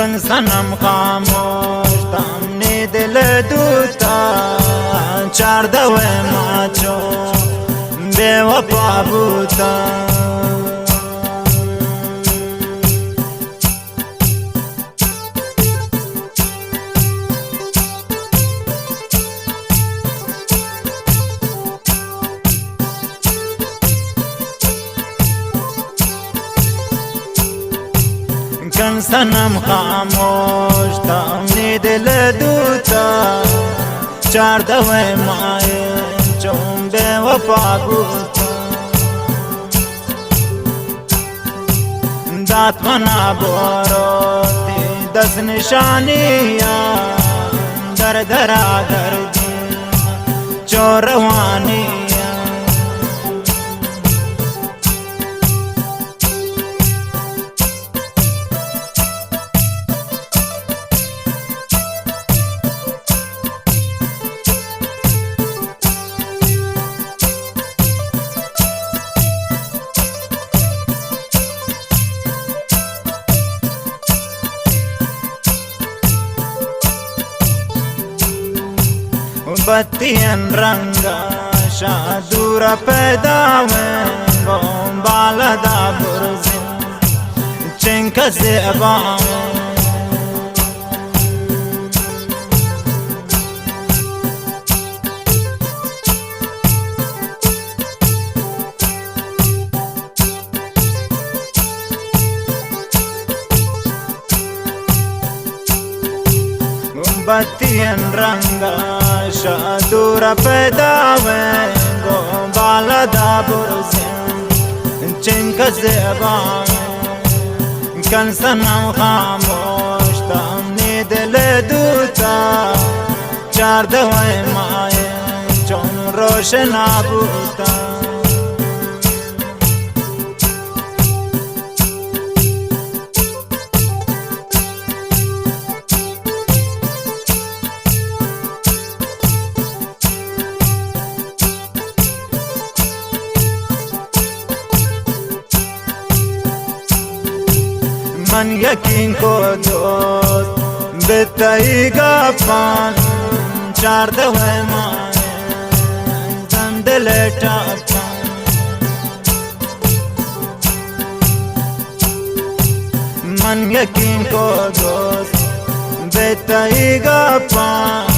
صنم خاموش تمنی دل دوتا، چاردہ و ما چو بے وفا بوتا۔ کن صنم خاموش تمنی دل دوتا، چاردہ و ماہ چون بے وفا بوتا۔ دات منا بورو تی دست نشانیا، در درا گردی چو روانیا۔ بتین رنگا شا دورا پیدا ویں، گوں بالدا برزیں چنکا زیبا ویں۔ بتین رنگا شا دورا پیدا ویں، گوں بالدا برزیں چنکا زیبا ویں۔ کن صنم خاموش تمنی دل دوتا، چاردہ و ماہ چون روشنا بوتا۔ من یقین کو دوست بہ تئی گپان، چاردہ و ماہ زند لٹاکان۔ من یقین کو دوست بہ تئی گپان،